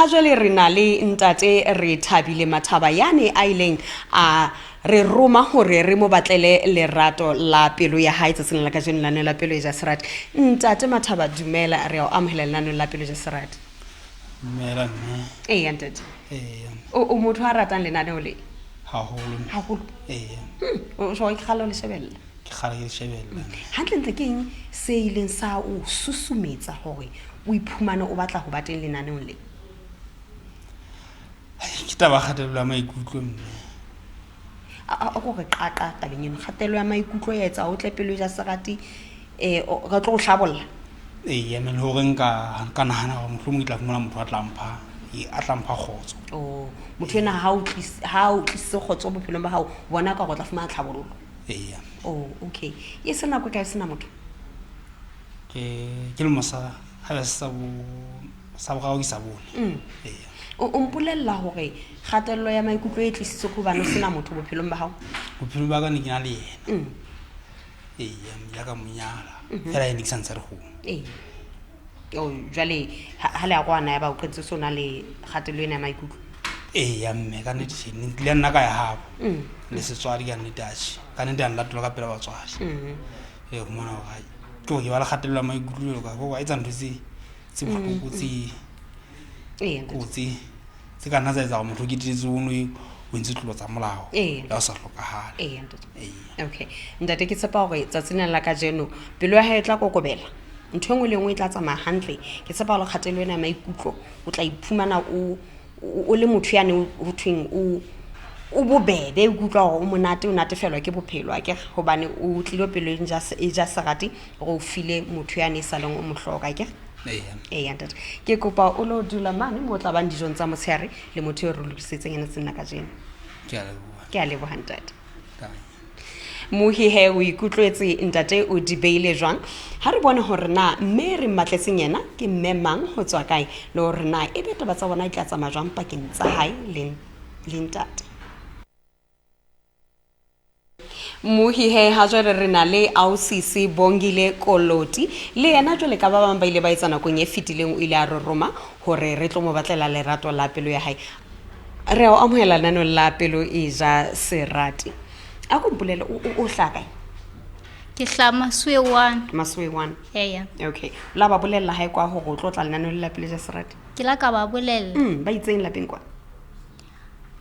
Ha jwale re na le ntate Rethabile Mathaba yane a ileng a re roma hore re mo batlele lerato la pelo ya hae tsatsing la kajeno lenaneo la Pelo e ja Serati. Ntate Mathaba, dumela, re a o amohela lenaneong la Pelo e ja Serati. Dumela mme. Eya ntate. Eya. O motho a ratang lenaneo le? Haholo. Haholo. Eya. O tjho ke kgale o le shebella? Ke kgale ke le shebella. Hantlentle ke eng se ileng sa o susumetsa hore o iphumane o batla ho ba teng lenaneong le? Ke taba ya kgatello ya maikutlo mme. A ko re qaqa tabeng eno, kgatello ya maikutlo ya etsa o tle pelo ja serati, re tlo o hlabolla. Eya, mme le hore nka nahana hore mohlomong ke tla fumana motho a tla mpha kgotso. Oh, motho ena ha o tlise, ha o tlisitse kgotso bophelong ba hao, bona ka hore o tla fumana tlhabollo. Eya. Oh, okay. E se nako e kae sena motho? Ke lemo sa ha sa bo sa boraro ke sa bone. Eya. O mpolella hore kgatello ya maikutlo e tlisitswe ke hobane o sena motho bophelong ba hao? Bophelong ba ka ne ke na le yena. Eya, mme ya ka mo nyala. Fela ene ke sa ntse re kgone. Ee. Oh, jwale ha le a kwana ya ba o qetetse so na le kgatello ena ya maikutlo? Eya mme, ka nnete tjhe, ne nkile nna ka ya habo. Le setswadi ka nnete atjhe. Ka nnete a nlatola ka pela batswadi. Ee, fumana hore hai, ke hore ke ba le kgatello ya maikutlo jwalo ka hore wa etsa ntho tse bohloko, tse Ee, ntate. kotsi, tse ka nna tsa etsa hore motho o keteletse o no o entse tlolo tsa molao. Ee. Le ha o sa hlokahale. Ee, ntate. Ee. Okay. Ntate, ke tshepa hore tsatsing lena la kajeno pelo ya hae e tla kokobela. Ntho e nngwe le e nngwe e tla tsamaya hantle. Ke tshepa hore kgatello ena ya maikutlo o tla iphumana o le motho yane ho thweng o bobebe, o ikutlwa hore o monate, o natefelwa ke bophelo akere, hobane o tlilo pelo e e ja serati hore o file motho yane e saleng o mo hloka akere. Eya. Eya ntate, ke kopa o lo dula mane moo o tla bang dijong tsa motshehare le motho eo re lokisitseng yena tsatsing la kajeno. Ke a leboha. Ke a leboha ntate. Kae? Mohi he o ikutlwetse ntate o di beile jwang? Ha re bone hore na mme re mmatletseng yena ke mme mang ho tswa kae, le hore na ebe taba tsa bona di tla tsamaya jwang pakeng tsa hae le ntate. Mohi he ha jwale re na le Ausisi Bongile Koloti, le yena jwale ka ba bang ba ile ba etsa nakong e fetileng, o ile a re roma hore re tlo mo batlela lerato la pelo ya hae. Re a o amohela lenaneong la Pelo e ja Serati. A ko mpolele, o hlaha kae? Ke hlaha Masuwe 1. Masuwe 1. Eya. Okay. La ba bolella hae kwa hore o tlo tla lenaneong la Pelo e ja Serati? Ke la ka ba bolella. Ba itseng lapeng kwa?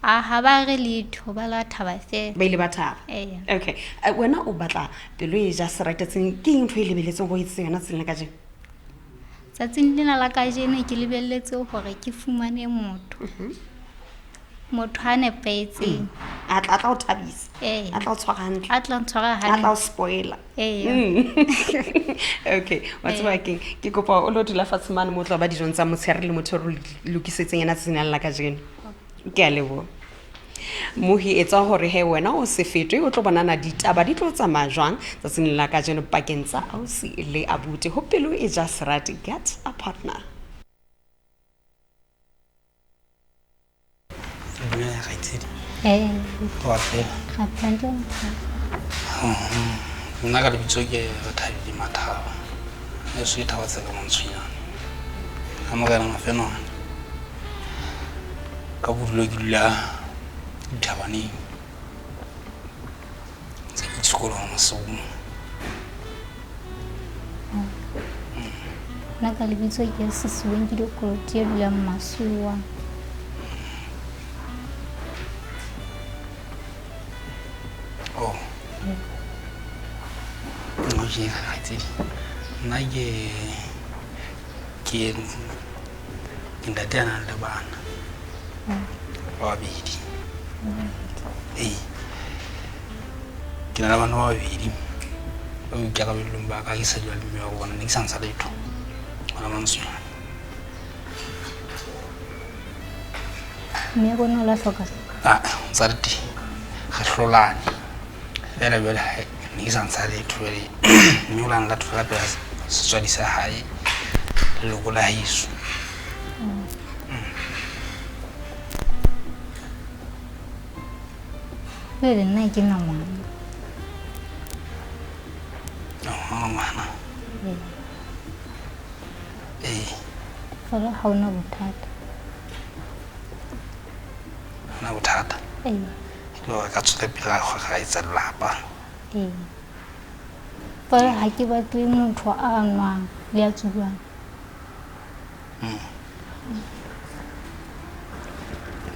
A ha ba re letho, ba la thaba fela. Ba ile ba thaba. Eya. Okay. Wena o batla Pelo e ja Serati tsatsing, ke eng ntho e lebeletseng go etse yona tsatsing la kajeno? Tsatsing lena la kajeno ke lebelletse hore ke fumane motho. Motho a nepahetseng. A tla o thabisa. Ee. A tla o tshwara hantle. A tla ntshwara A tla o hantle. spoiler. Ee. Okay, wa tseba keng? Ke kopa o lo dula fatshe mane mo tla ba dijong tsa motshehare le motho o re lokisetseng yena tsatsing la kajeno. Ke a leboha. Mohi etsa hore he wena o se fetwe, o tlo bonana ditaba di tlo tsamaya jwang tsatsing la kajeno pakeng tsa ausi le abuti. Ho Pelo e ja Serati, get a partner. Dumela kgaitsedi. Ee. Wa phela? Ra phela ntle. Nna ka lebitso ke Rethabile Mathaba. Heso ke Thaba Tseka Mantshonyane. Ka Morena Mafenwane. Ka bodulo ke dula dithabaneng. Tse ke sekolong Maseru. Nna ka lebitso ke Sesiweng ke Dikoloti e dulang Masuwa. Oh. Okay, kgaitsedi. Nna ke ntate a nang le bana ba babedi. Ee. Ke na le bana ba babedi ba boikarabellong ba ka, ke sa dula le mme wa bona, ne ke sa ntsha letho hona Mantshonyane. Mme rona o la hloka? Ah, o ntsa le teng. Re hlolane. Fela jwale ha ne ke sa ntsha letho jwale, mme o la nlatola ka pela setswadi sa hae, leloko la heso. Jwale nna ke na ngwana. Oh, ngwana. Ee. Ee. Fela ha ona bothata. bothata. Ee. Le hore ka tswela pele ra etsa lelapa. Ee. Fela ha ke batle motho a nwang le a tsubang.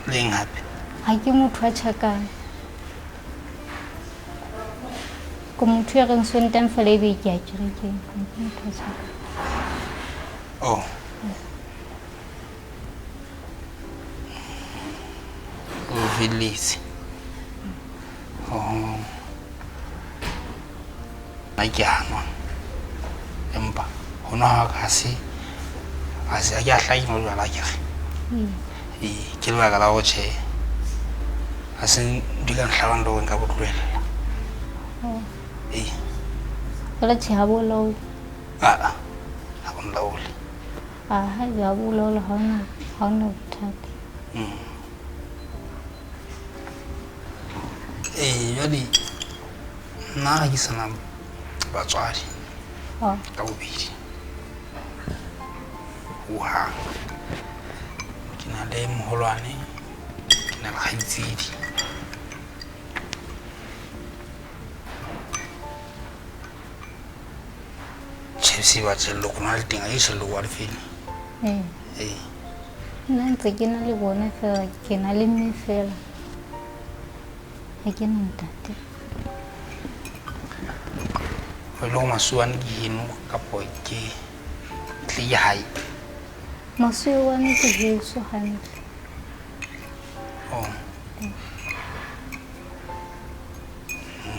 Le eng hape? Ha ke motho a tjhakang. Ke motho ya reng Sontaha fela ebe ke ya kerekeng. Ha ke motho a tjhakang. Oh. O felletse. Oh. Nna ke a nwa. Empa ho nwa ha ka ha se ha se ha ke a hlaha ke nwa jwala akere. Ee, ke lebaka la hore tjhe ha se ntho e ka nhlabang le hore nka bo tlohella. Ee. Jwale tjhe ha bo laole. Aa, ha bo nlaole. Ah, haebe ha bo laole ha hona bothata. Ee, jwale nna ha ke sana batswadi ka bobedi hohang. Ke na le moholwane, ke na le kgaitsedi. Tjhe, se ba tjhelloko na le teng, ha ke tjhelloko wa lefele. Ee. Ee. Nna ntse ke na le bona fela, ke na le mme fela. Ha ke na ntate. E le hore masuwane ke heno kapo ke tle ke hae? Masuwane ke heso hantle. Oh.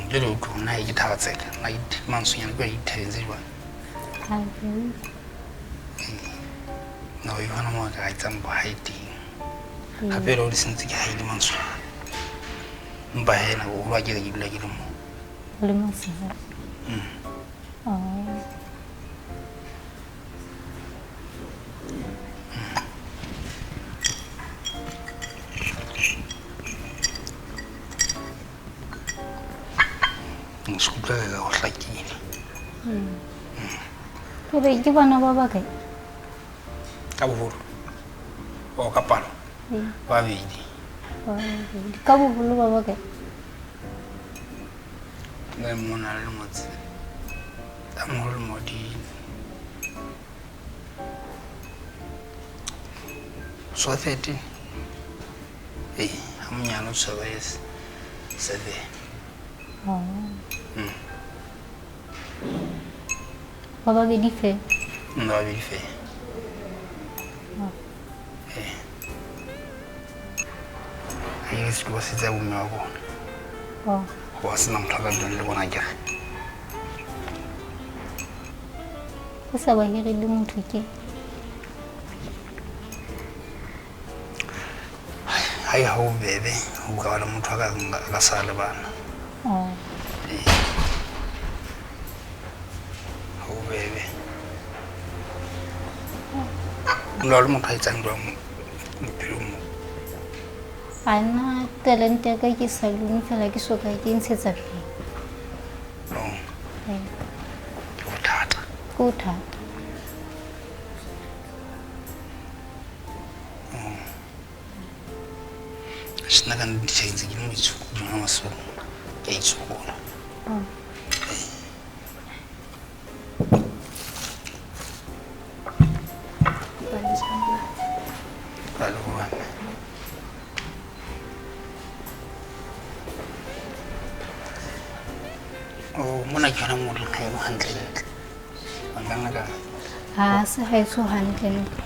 Jwale o utlwe nna ke thaba tseka, nna ke mantswenyana ke dithabeng tse jwang. Ha ke utlwe. Nna o bona mo ka etsang bo hae teng. Hape le hore sentse ke hae le mantswenyana. Empa he nako boholo ha ke re ke dula ke le mo. Le Maseru. Oh. Se utlwa ka ho hlakile. Ebe ke bana ba bakae? Ka boholo. O ka palo? Babedi. Babedi. Ka boholo ba bakae? Le mona le motse. Ka moholo mo di. So 13. Eh, ha monyane o tshwere 7. Oh. Ba babedi fela? Ba babedi fela. Eh. Ha ke se ke ba setse bomme ba bona. Oh. Ho ba sena motho a ka dulang le bona akere. O sa ba hire le motho ke? Hai ha o bebe, ho ka ba le motho a ka sa le bana. Oh. Ee. Ha o bebe. O le motho a etsang jwang bophelong mo? A nna talente ya ka ke saloon fela ke soka ke ntshetsa pele. Oh. Ee. Ke bothata. Ke bothata. Nna ka nnete tjhe ntse ke le moitshokodi hona Maseru. Ke a itshokola. Ka leboha mme. Oh, mona ke yona moo leng haeno hantlentle. Ba nka nna ka Ha se haeso hantlentle.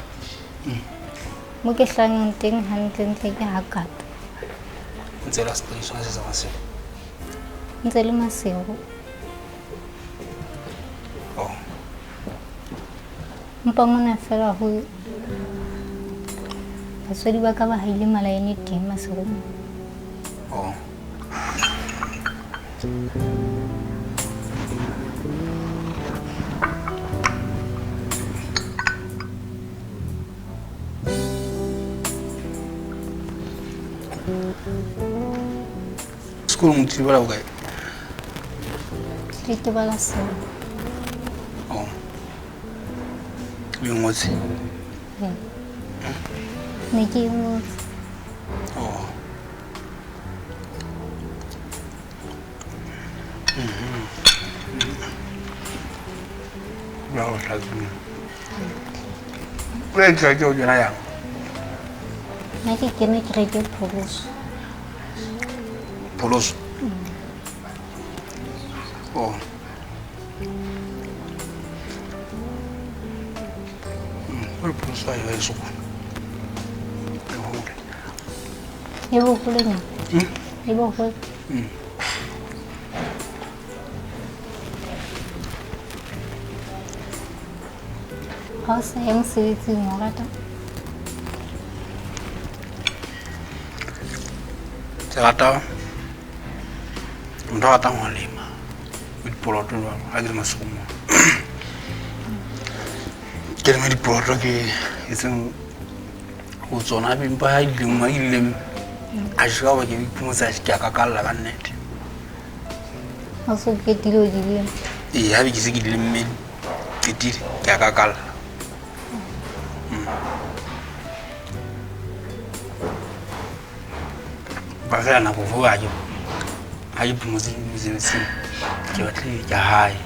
Mo ke hlahang teng hantlentle ke ha Kato. Ntse le station se sa Maseru? Ntse le Maseru. Oh. Empa mona fela ho batswadi ba ka ba haile malaene teng Maseru. Oh. Sekolong o tlile bala bokae? Ke ke bala seo. Oh. O e ngotse? Ee. Ne ke e ngotse. Oh. Ya ho hlakile. O ya kereke o kena yang? Nna ke kena kereke Pholoso. Pholoso? Oh. O re Pholoso a e heso kwana. E hole. E boholenyana. E bohole. Ha o sa ye mosebetsing o rata? Ke rata motho a ratang ho lema o dipoloto jwalo ha ke le masimong. Ke leme dipoloto ke etseng ho tsona empa ha di lengwa di leme a ka hoba ke iphumotsa ke a kakalla ka nnete. Ha o so qetile ho di lema? Ee, haebe ke se ke di lemme qetile ke a kakalla. Ba fela nako fo ha ke phomotse mosebetsing ke batle ke hae.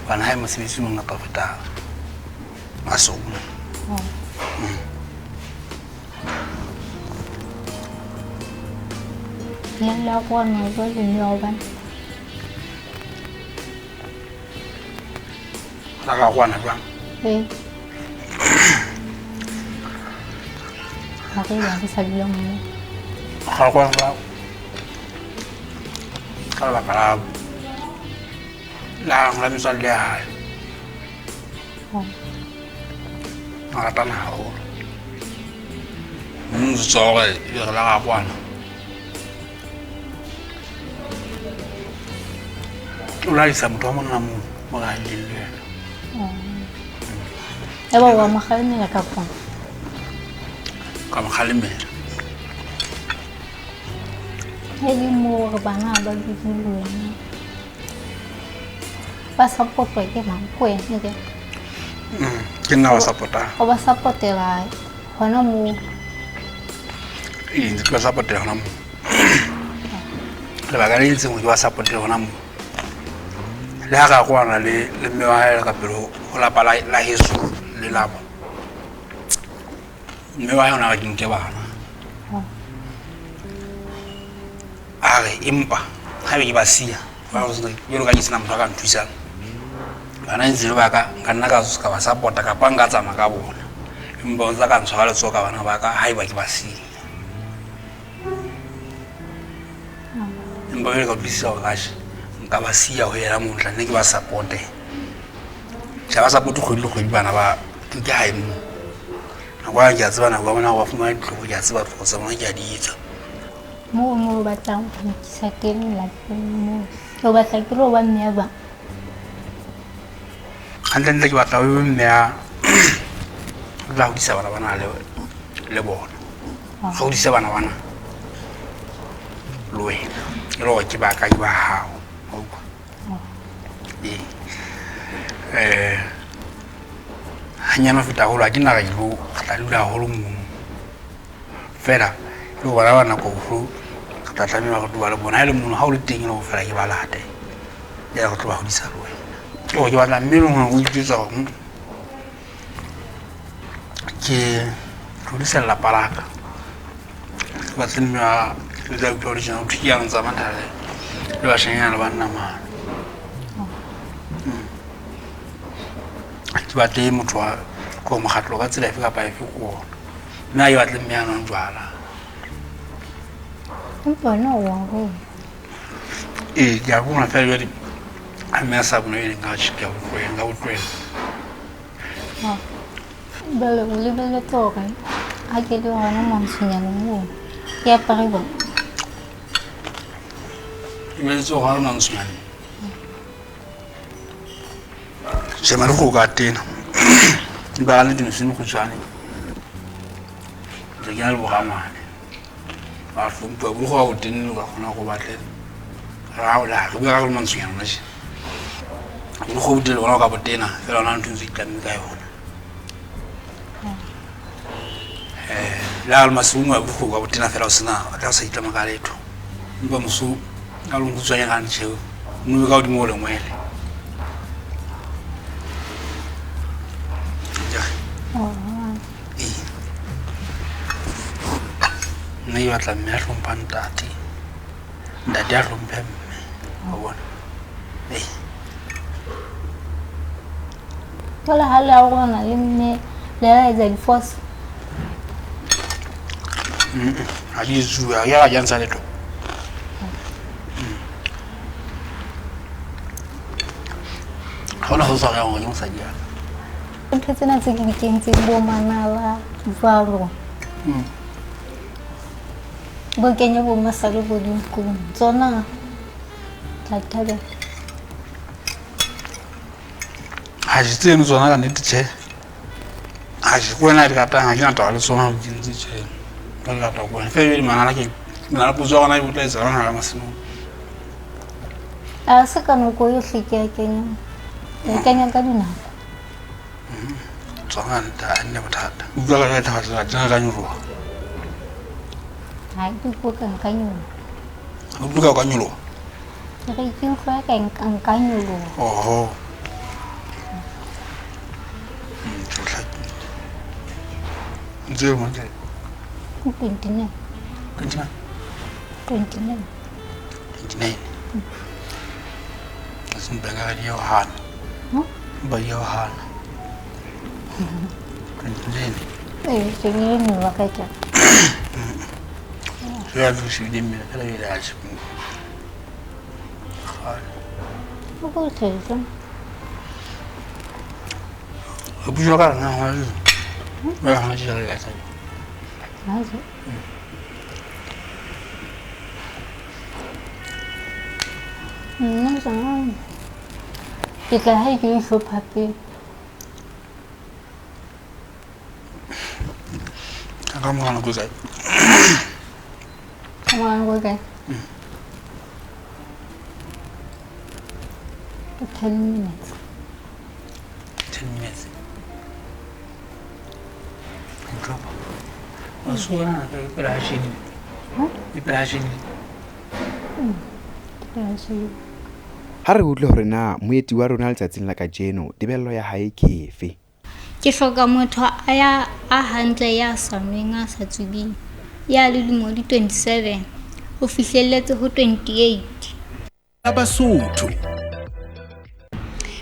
Hobane hae mosebetsi o mongata ho feta Maseru. Le la kwana jwale mme wa hobane? La ka kwana jwang? Ee. Hore ebe ha re sa dula mmoho. Ga kwana ka lebaka la metswalle ya hae. A ratana haholo. Mme motsotso wa hore ebe re la ra kwana. O laisa motho wa monna moo mo re ahileng le yena. Eba wa mo kgalemela ka kwana? Ka mo kgalemela. E le moo hore bana ba dule le wena. Ba support-wa ke mang? Ke wena ke? Ke nna ba support-ang. O ba support-ela hona moo? Ee, ntse ke ba support-ela hona moo. Lebaka le entseng hore ke ba support-ele hona moo. Le ha re arohana le mme wa hae ka pele ho lapa la heso le labo. Mme wa hae o na re ke nke bana. A re empa haebe ke ba siya jwalo ka ke sena motho a ka nthusang. Bana ntse le ba ka nka nna ka ka ba support-a kapa nka tsamaya ka bona. Empa o ntsa ka ntshwara letsoho ka bana ba ka haeba ke ba siya. Empa jwale ka utlwisisa hore atjhe nka ba siya ho yena moo tla nne ke ba support-e. Tjhe ba support kgwedi le kgwedi bana ba ke hae moo. Nako ya ke a tseba nako ya bona hore ba fumane ditlhoko ke a tseba ditlhoko tsa bona ke a di etsa. Moo moo o batlang ho nkisa teng lapeng moo. O batla ke lo ba mme ya bang? Hantlentle ke batla o be mme ya tla hodisa bana bana le bona. Re hodise bana bana le wena. E le hore ke ba ka ke ba hao. Wa utlwa? Ee. Hanyane ho feta haholo ha ke na re ke tla dula haholo mono. Feela le ho bana ba nako ho re tla tlameha re tlo ba le bona. Ha e le mono ha o le teng e le ho fela ke ba late. Ya re tlo ba hodisa le wena. Ke hore ke batla mme e leng hore o ijwetsa hore ke hodisa lelapa la ka. Ke batle mme wa le tla utlwa ho le tjena ho thwe ke yang tsamaya le bashanyana le banna mane. Ke batle motho wa ko mokgatlo ka tsela efe kapa efe ko ona. Mme ha ke batle mme ya nwang jwala. Empa wena o wa bona. Ee, ke a bona fela jwale ha mme a sa bone ene nka ke a utlwela, nka utlwela. Jwale o lebelletse hore ha ke le hona Mantsonyane moo ke apare jwang? Lebelletse hore ha o le Mantsonyane. Tjhe, marukgwe o ka tena. Empa ka nnete mese e mekgutshwane. Ke tla kena le borangwane. Ba hlomphuwa borukgwe ha o tenne o ka kgona hore o batle re bua ka re le Mantsonyane hona tjena. Borukgwe bo telele bona o ka bo tena feela hona le ntho ntse itlamme ka yona. Le ha le masimong a borukgwe o ka bo tena feela o sena o tla o sa itlama ka letho. Empa moso ka le mokgutshwanyane hantle tjhe, o be ka hodimo ho lengwele. Ee, nna ke batla mme a hlomphang ntate, ntate a hlomphe mme, wa bona. Ee. Jwale ha le arolana le mme le la etsa difoso? Ha di etsuwe, ha ke ka ke ntsha letho. Ha hona ho sa yang hore ke mosadi ya ka. Ntho tsena tse ke di kentseng bo manala jwalo. Bo kenye bo masale bo dinkong. Tsona tla di thabela. Ha je tseno tsona ka nnete tjhe. Ha je ke wena a di ratang, ha ke na taba le tsona ho di kentse tjhe. Ka di rata ke wena. Feela jwale manala ke na le potso ya gona e tla etsahalang hara masimong. A se ka nako yohle ke a kenyang. Ke a kenya ka dinako. Tsona nnete ha nne bothata. Utlwa ka jwale taba tsena ka nyoloha. Ha ke utlwe ka nka nyoloha. O utlwa ka nyoloha? Ke re ke utlwa ka nka nyoloha. Oho. Ntse o motse. 29. 29. 29. 29. Asimpa ka di yo hana. Ba yo hana. 29. Eh, ke le mo wa ka ke. Ya lo shi di me ka le la shi. O go tshetse. O bua ka nna ha le. Ba ha ji le ka. Ha ji. Nna tsona ke tla ha ke hlopha pele. Ka mora nako kae? Ka mora nako kae? 10 minutes. 10 minutes. Ntlhopa. O sona ka pela ha shebile. E pela ha shebile. Pela ha shebile. Ha re utlwe hore na moeti wa rona letsatsing la kajeno tebello ya hae ke efe. Ke hloka motho a ya a hantle ya sa nweng a sa tsubing, ya le dilemo di 27 ho fihlelletse ho 28. Basotho.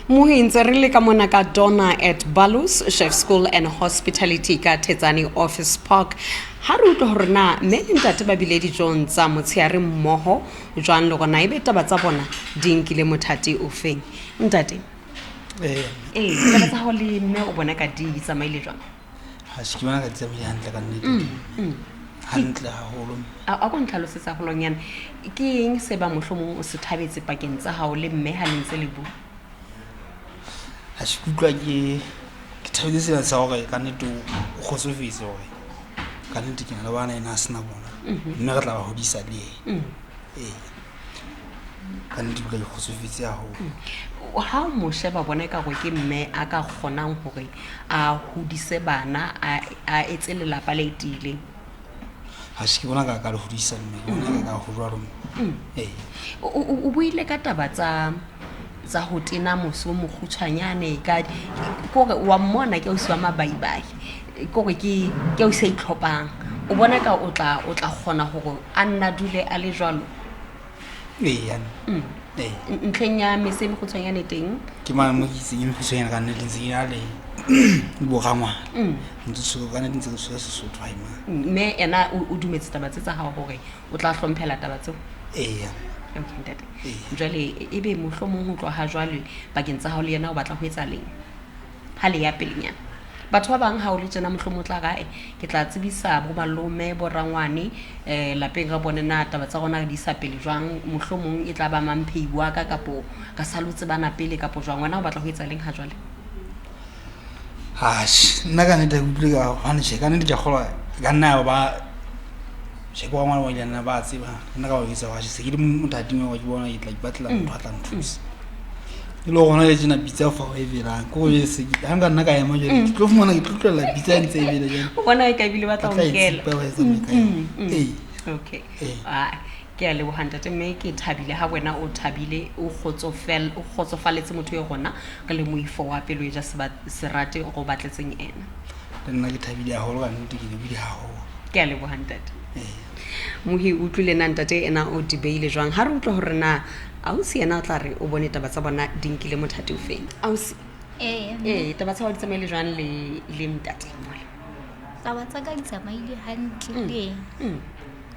Mohi ntse re le ka mona ka Donna at Balus Chef School and Hospitality ka Thetsane Office Park. Ha re utlwe hore na mme le ntate ba bile dijong tsa motshehare mmoho jwang le gona ebe taba tsa bona di nkile mothati ofeng. Ntate. Eh. Eh, taba tsa hao le mme o bona ka di tsamaile jwang? Ha se ke bona ka di tsamaile hantle ka nnete. Hantle haholo. A ko ntlhalosetsa holonyana. Ke eng se ba mohlomong o se thabetse pakeng tsa hao le mme ha le ntse le bua? Ha se kutlwa ke thabetse sena sa hore ka nnete o kgotsofetse hore ka nnete ke na le bana ena a sena bona. Mme re tla ba hodisa le yena. Ee. Ka nnete ke utlwa ke kgotsofetse haholo. Ha o mo sheba bona ka hore ke mme a ka kgonang hore a hodise bana, a etse lelapa le tiileng. Ha se ke bona ka le hodisa mme, ke bona ka ho jwalo mme. Ee. O buile ka taba tsa ho tena mose o mokgutshwanyane ka kore wa mmona ke ausi wa mabaibai, kore ke ausi a itlhophang. O bona ka o tla kgona hore a nna dule a le jwalo? Ee. Ee. Ntlheng ya mese e mekgutshwanyane teng? Ke mane mo ke itseng e mekgutshwanyane ka nnete ntse ke na le borangwana. Ntse tshwere ka nnete ntse ke tshwere Sesotho ha imane. Mme ena o dumetse taba tse tsa hao hore o tla hlomphela taba tseo? Ee. Okay, ntate. Ee. Jwale ebe mohlomong ho tloha jwale pakeng tsa hao le yena o batla ho etsa leng? Ha le ya pelenyana. Batho ba bang ha o le tjena mohlomong o tla re, ae, ke tla tsebisa bo malome, bo rangwane, lapeng re bone na taba tsa rona re di isa pele jwang, mohlomong e tla ba mamphei wa ka kapo ka sa lo tsebana pele kapo jwang. Wena o batla ho etsa leng ha jwale? Atjhe, nna ka nnete ke utlwile ka hobane tjhe, ka nnete ke a kgolwa ka nna ya ba tjhe, bo rangwane ba ile nna ba tseba nna ka ba jwetsa hore atjhe, se ke le mothating wa hore ke bona ke tla ipatlela motho a tla nthusa. E le hore hona le tjena pitsa fa e belang, ke hore se ke ha nka nna ka ema jwale, ke tlo fumana ke tlo tlohella pitsa e ntse e bela jwale. O bona e ka ebile ba tla o Ba tla e nkela. tsipa, ba e tsamaya ka yona. Ee. Okay. Ee. Ah, ke a leboha ntate, mme ke thabile ha wena o thabile, o kgotsofaletse motho e rona re le moifo wa pelo e ja serate go batletseng ena. Le nna ke thabile haholo ka nnete, ke lebohile haholo. Ke a leboha ntate. Mohi o utlwile na ntate ena o di beile jwang? Ha re utlwe hore na ausi yena o tla re o bone taba tsa bona di nkile mothati o feng. Ausi. Ee. Ee, taba tsa hao di tsamaile jwang le le ntate mola? Taba tsa ka di tsamaile hantle teng.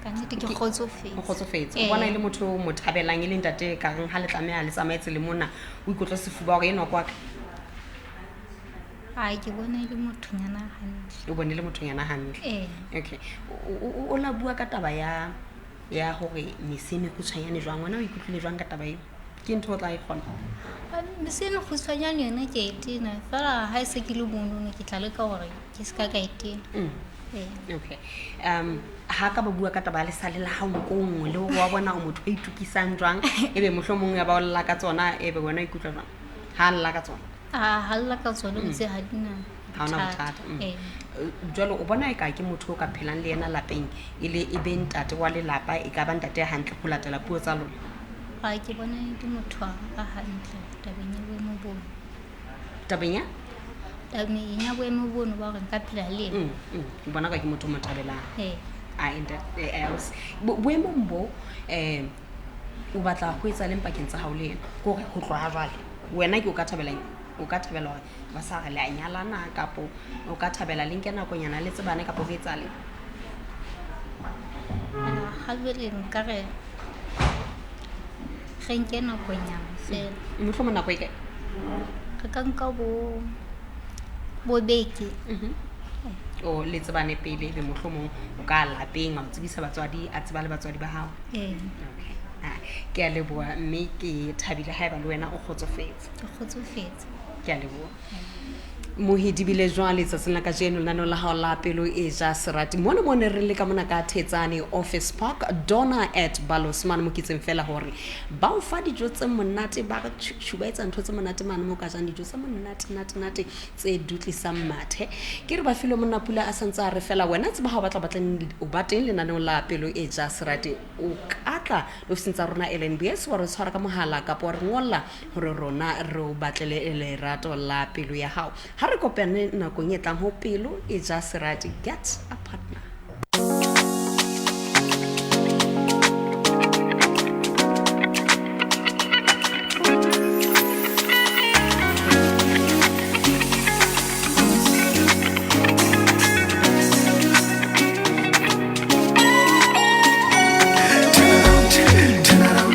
Ka nnete ke kgotsofetse. O kgotsofetse. O Ee. bona e le motho o mo thabelang, e le ntate e kareng ha le tlameha le tsamaetse le mona, o ikutlwa sefuba hore enwa ke wa ka. Ai, ke bona e le mothonyana hantle. O bone le mothonyana hantle. Ee. Okay. O la bua ka taba ya hore mese e mekgutshwanyane jwang, wena o ikutlwile jwang ka taba eo? Ke ntho o tla e kgona? Mese e mekgutshwanyane yona ke a e tena, fela ha e se ke le monono ke tla leka hore ke se ka ka e tena. Ee. Okay. Ha ka ba bua ka taba ya lesale la hao nkong le hore wa bona o motho a itukisang jwang, ebe mohlomong ya ba o lla ka tsona, ebe wena o ikutlwa jwang ha a lla ka tsona? A ha lla ka tsona ntse ha di na Ha hona bothata. Ee. Jwale o bona eka ke motho o ka phelang le yena lapeng, e le e be ntate wa lelapa, e ka ba ntate ya hantle ho latela puo tsa lona? Ha ke bona e le motho a hantle tabeng ya boemo bono. Tabeng ya? Tabeng ya boemo bono ba hore nka phela le yena. O bona ka ke motho o mo thabelang. Ee. A ntate, boemong bo, o batla ho etsa leng pakeng tsa hao le yena? Ke hore ho tloha jwale, wena ke o ka thabela eng? O ka thabela hore ba sa re le a nyalana, kapo o ka thabela le nke nakonyana le tsebane, kapo ho etsahale? Ha jwale nka re re nke nakonyana feela. Mohlomong nako e kae? Re ka nka bo beke. O le tsebane pele, ebe mohlomong o ka lapeng, a o tsebisa batswadi, a tseba le batswadi ba hao. Ee. Okay. Ke a leboha, mme ke thabile haeba le wena o kgotsofetse. Ke kgotsofetse. Ke a leboha. Mohidi bile jwale tsatsing la kajeno lenaneo la hao la Pelo e ja Serati. Mona mo ne re le ka mona ka Thetsane Office Park, Donna at Balos mane mo kitseng fela hore ba o fa dijo tse monate, ba re tjhu, ba etsa ntho tse monate mane mo ka jang dijo tse monate, nate, nate tse dutlisang mathe. Ke re ba filwe monna pula a santse a re fela wena tseba ha o batla batleng o ba teng lenaneong la Pelo e ja Serati, o ka tla ofising tsa rona LNBS wa re tshwara ka mohala kapa wa re ngolla hore rona re o batlele lerato la pelo ya hao. Ha re kopane nakong e tlang ho Pelo e ja Serati. Get a